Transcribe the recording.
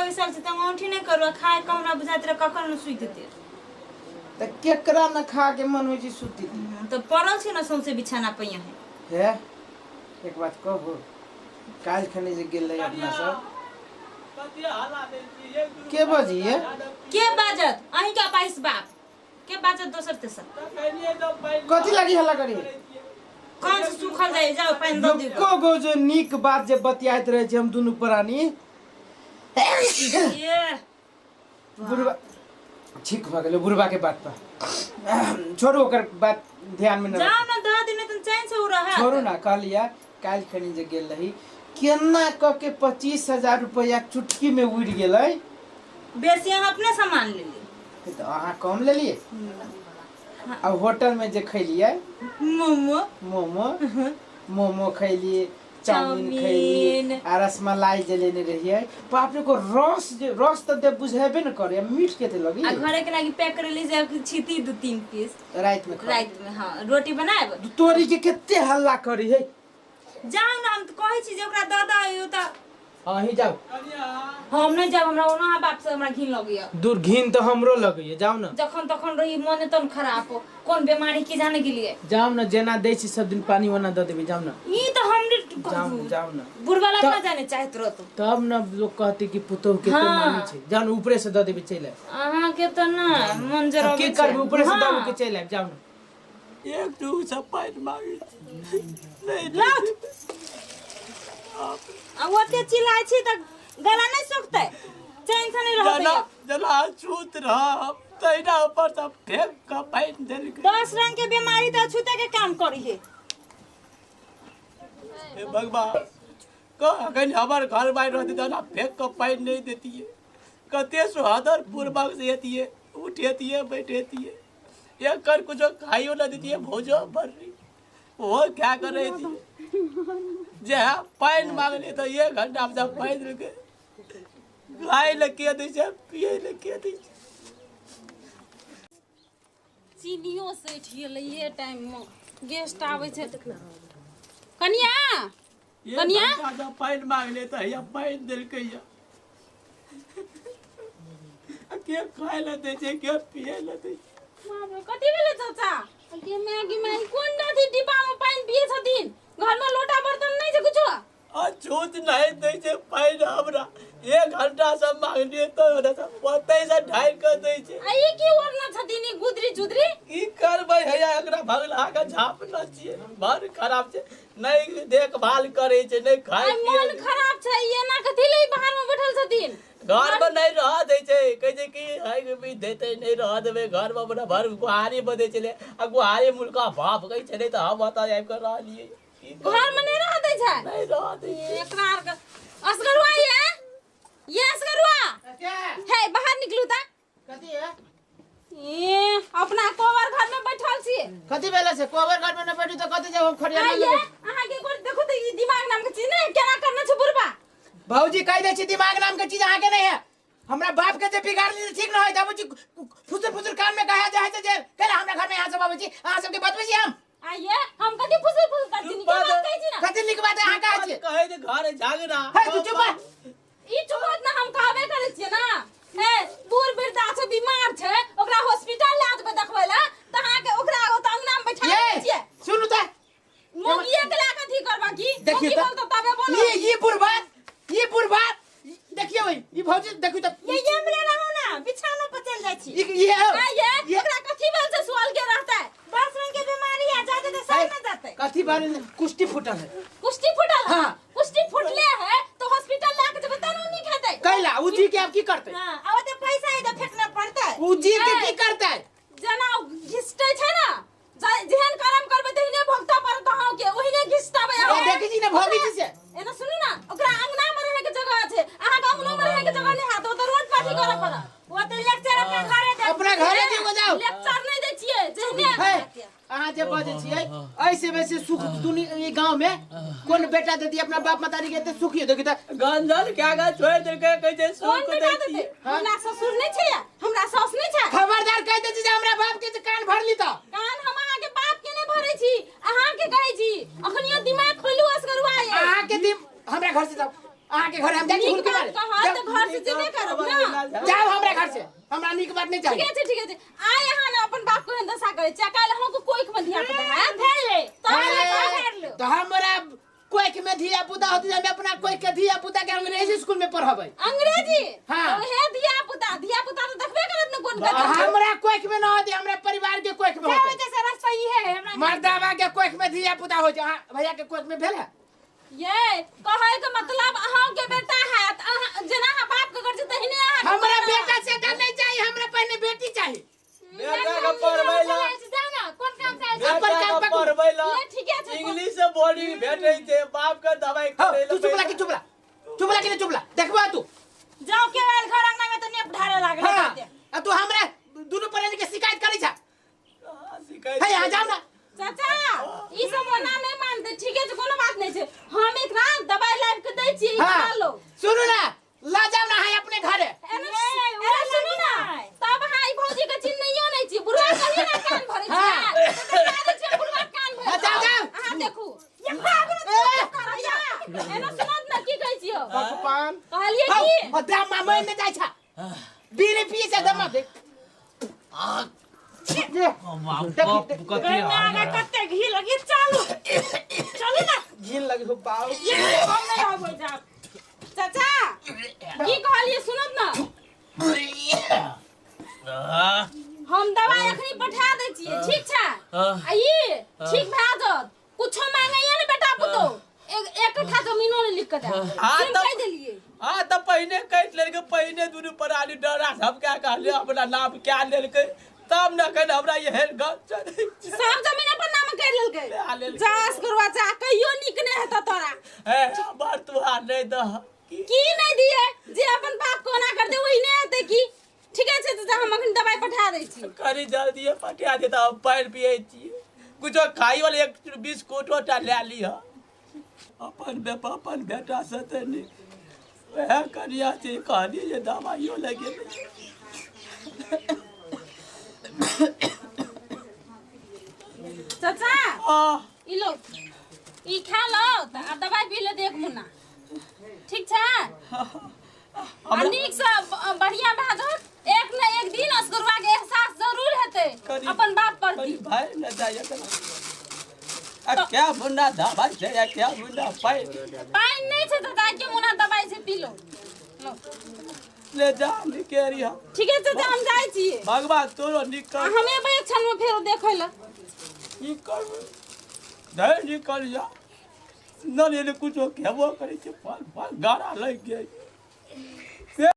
बैसल छी त औंठी नै करू खाय के हमरा बुझाइत रहे कखन न सुति देते। त केकरा न खा के मन होइ छै सुति त पड़ल छी न सौंसे बिछाना पर यहाँ। हे एक बात कहू, काल्हि खने जे गेल रही अपना सब के बजिए के बाजत अहीं के पाइस बाप के बाजत दोसर तेसर कथी लगी हल्ला करी कौन से सूखल जाए जाओ पानि दऽ दियौ। एको गो जो नीक बात जे बतियाइत रहे छै हम दुनू प्राणी ये बुढ़बा ठीक भऽ गेलै बुढ़बा के बात पर छोड़ू ओकर बात ध्यान में न जाओ ना दऽ दिन तुम चैन से उ रहा छोड़ू ना। कहलिया काल्हि खनी जे गेल रही केना कऽ के 25,000 रुपया चुटकी में उड़ि गेलै। बेसी अहाँ अपने सामान लेली तऽ अहाँ कम लेलियै। आ होटल में जे खैलियै मोमो मोमो मोमो खैलियै, चाउमीन खैलियै आ रसमलाई जे लेने रहियै। बाप रे को रस जे रस तऽ दे बुझेबे न करे, मीठ केते लगी। आ घरे के लागी पैक कर ली जाय छिती 2-3 पीस रात में रात में। हां रोटी बनाएब। तोरी के केते हल्ला करी है। जाउ ना हम त कहै छी जे ओकरा दऽ दऽ त। अहीं जाउ। हम नहीं जाब, हमरा ओना बाप से हमरा घिन लगैया। दूर घिन तऽ हमरो लगैया। जाउ ना जखन तखन रही मने तन खराब हो, कोन बीमारी की जाने के लिए। जाउ ना जेना दै छी सब दिन पानी ओना दऽ देबै। जाउ ना ई तऽ हमरे जाउ जाउ ना बुढ़वा ला ना जाने चाहत रहतो तब न लोग कहते कि पुतोह के तो मानी छै। जाउ ना ऊपरे से दऽ देबै चलि आयब। अहाँ के तऽ ना मन जरा की करबै ऊपरे से दऽ के चलि आयब। जाउ ना एक दू सब पानि मांगे नहीं आ ओते चिल्लाइ छी तऽ गला नहीं सुखतै, चैन से नहीं रहतै। जना छूत रह तहिना ऊपर से फेंक के पानि देलकै। 10 रंग के बीमारी तऽ छूते के काम करी है। हे भगवान कह हमर घर बाहर रहती जना फेंक के पानि नहीं देतियै। कते सोहादर पूर्वक से एतियै उठेतियै बैठेतियै, एक कर कुछ खाइयो न देतियै भोजो भर्री वो क्या कर रही थी। जे पानि मांगली तो 1 घंटा में जब पानि देलकै खाय लए के दै छै पियै लए के दै छै। चीनियो सठि गेलै ये टाइम में गेस्ट आबै छै। कनिया कनिया जब पानि मांगली तो हैया पानि देलकै के खाय लए दै छै के पियै लए दै छै। कथी भेलै चाचा? के मैगी मैगी कोन अथी डिब्बा में पानि पियै छथिन? घर में लोटा बर्तन नहीं छै कुछो? आ छूत नहीं दै छै पानि हमरा 1 घंटा से मांगलियै तऽ ओतै से ढारि कऽ दै छै। आ ई की ओढ़ने छथिन ई गुदरी चुदरी? की करबै हैया एकरा भगला के झापने छियै, बड़ खराब छै, नहीं देखभाल करै छै नहीं खाय पियै। मन खराब छै एना कथी ले बाहर में बैठल छथिन? घर में नहीं रह दै छै, कहै छै कि है भी देतै नहीं रह देबै घर में। अपना भर गुहारी बदै छलै आ गुहारी मुलका बाप कहै छलै तऽ हम ओतऽ आबि कऽ रहलियै। घर में नहीं रह दै छै? नहीं रह दै छै। एकरा आर के असगरुआ ये ये असगरुआ हे बाहर निकलू त। कथी है? ए अपना कोबर घर में बैठल छी। कथी भेलै से कोबर घर में न बैठू त कथी जाब हम खड़िया न लेबै। अहाँ के कोन देखू त ई दिमाग नाम के चीज नहीं केना करना छै बुढ़बा। भौजी कह दै छी दिमाग नाम के चीज अहाँ के नहीं है। हमरा बाप के जे बिगाड़ ली ठीक न होय। बाबूजी फुसुर फुसुर कान में कहा जाय छै जे कैला हमरा घर में यहाँ सब आबै छी अहाँ सब के बतबै छी हम। आइए हम कथी फुसुर फुसुर करै छी? के बात कहै छी ना? कथी नीक बात अहाँ कहै छी? कहै जे घर झगड़ा। हे तू चुप। ई चुप ना हम कहबे करै छियै ना। ए बूढ़ वृद्धा छै बीमार छै ओकरा हॉस्पिटल लए जेबै देखबै ला त अहाँ के ओकरा ओत अंगना में बैठा दै छियै। सुनू त मोगिए के लए कथी करबा की? देखियौ त तबे बोलो। ई बुढ़बा ये बुढ़बा देखियो ई भौजी देखियो त ये हमरे रहू ना बिछाना पर चल जाय छी। ई है ये एकरा कथी भेल छै सुअल के रहतै? 10 रंग के बीमारी आ जाते त सब न जाते। कथी बारे में कुश्ती फूटल है? कुश्ती फूटल है? हां कुश्ती फूटले है तो हॉस्पिटल ला के जेबै तब नीक हेतै। कैला उ जी के अब की करतै? हां आ ओते पैसा है त फेकना पड़तै। उ जी के की करतै? जना घिसटै छै ना जेहन कर्म करबै तेहने भोगता पड़त अहाँ के, ओहिने घिसटाबै। देखै छी ना भौजी जी से एना सुनू ना ओकरा अंगना में रहे के जगह छै, अहाँ के अंगना में रहे के जगह नहीं है त ओत रोड पर की करऽ पड़त। ओ त लेक्चर अपना घरे दे अपना घरे दिगो जाओ। लेक्चर नहीं दै छियै जेहने अहाँ जे बजै छियै ऐसे वैसे सुख दुनी ई गांव में कोन बेटा देती अपना बाप मतारी के एते सुखी देखी त गंजल क्या गा छोड़ देलकै कहै छै कोन सुख बेटा दै देतै? हमरा ससुर नहीं छै हमरा सास नहीं छै। खबरदार कह दै छी जे हमरा बाप के जे कान भरली त। कान हम अहाँ के बाप के नहीं भरै छी अहाँ के कहै छी। अखनियो दिमाग खोलू असगरुआ ये। अहाँ के दिम हमरा घर से जाओ। अहाँ के घर हम जाइ छी हुनके मारे। कहाँ त घर से छै जेबे करब ना। जाओ हमरा घर से, हमरा नीक बात नहीं चाहिए। ठीके छै, ठीके छै। आइ अहाँ ने अपन बाप को एहन दशा करै छी, काल्हि अहूँके कोइख में धिया पुता हैत। धरि ले। तब धरि ले। तो हमरा कोइख में धिया पुता होती, हम अपना कोइख के धिया पुता के अंग्रेजी स्कूल में पढ़बै। अंग्रेजी? हाँ। तो हे धिया पुता, धिया पुता तो देखबे करत ने कोन कथी। हमरा कोइख में न होती, हमरा परिवार के कोइख में होते। जैसे रास्ता ई है हमरा। मर्दावा के कोइख में धिया पुता हो जा, भैया के कोइख में भेल है। ये कहै के मतलब अहाँ के बेटा हैत, अहाँ जेना अहाँ बाप के कर छै तहिने अहाँ के हमरा करब। बेटा से नहीं चाहिए, हमरा पहले बेटी चाहिए। बेटा के पढ़बै ला, जाउ ना, कोन काम से आयल छी? अपन बेटा काम के पकड़ू। पढ़बै ला। ले, ठीके छै। इंग्लिश से बोर्डिंग भेटै छै, बाप के दवाई हाँ, करै ला। तू चुपला की चुपला, चुपला की नहीं चुपला, देखबा तू। जाउ के आयल घर अंगना में तो नेप ढारे लागल। हाँ, आ तू हमरा दुनू प्राणी के शिकायत करै छा। हाँ, शिकायत। हे, यहाँ जाओ ना। चाचा, ई सब ओना नहीं मानते, ठीके छै, कोनो बात नहीं छै। हम एकरा दवाई लाबि के दै छियै, ई हाँ। खा लो। सुनू ना, ला जाओ ना है अपने घरे। एना सुनू ना, तब अहाँ ई भौजी के चिन्हैयो नहीं छी, बुढ़वा कहियो ना कान भरै छै। हाँ। तऽ देखा दै छियै बुढ़वा कान भरै। हाँ, जाओ, जाओ। अहाँ देखू। ये पागल करैया। एना सुनत ना की कहै छियौ? भगवान। कहलियै हौ, की? ओ दमा मैं नहीं जाइ छा। बीड़ी पिए से दमा देख। घर में आगा कते घी लगी, चलू चलू ना। घिन लगी हो बाऊ। ये हम नहीं आबै जाब। चाचा, की कहलियै सुनत ना? हम दवाई अखनी पठा दै छियै, ठीक छै? आ ई ठीक भए जात। कुछो मांगैया ने बेटा पुतो, एक एक कट्ठा जमीनो ने लिख के दे। हाँ, से तब- कहि देलियै। हाँ, तऽ पहिने कटि लेलकै, पहिने दुनू प्राणी डरा धमका कहलियै अपना नाम क्या लेलकै, तब ने एखन हमरा एहन गप चलै छै। सब जमीन अपन नाम करि लेलकै। लए लेलकै। जास गुरुआ जा, कहियो नीक नहि हेतौ तोरा। हे, हमर तुहार नहि दह। की नहि दिए, जे अपन बाप कोना कर दे वही नहि हेतै की? ठीके छै, तऽ हम अखन दवाई पठा दै छी। कनि जल्दिए पठा दे तऽ हम पानि पियै छियै। कुछो खाइ वाला एक बिस्कुटो टा लए लिह। अपन बेपा अपन बेटा से तऽ नीक वएह कनिया छै, कहलियै जे दवाइयो लगेबै। चाचा, आ, ई लो, ई खा लो तऽ आ दवाई पी ले एक मुन्ना, ठीक छै? आ नीक से बढ़िया भए जात, एक न एक दिन असगुरवा के एहसास जरूर हेतै करी- अपन बाप पर। कनी भाई न जाइए आ क्या मुन्ना दवाई छै आ क्या मुन्ना पानि। पानि नहि छै चाचा, के मुन्ना दवाई छै, पी लो। लो। ले जा निकेरी हम। ठीके छै, हम जाइ छियै। भगवान तोरो नीक आ कर। हम एबै एक क्षण में फेरो देखै लए। की करबै, धैर्य निकल जा न ले कुछो खेबो करै छै, फल फल गारा लागि गेल।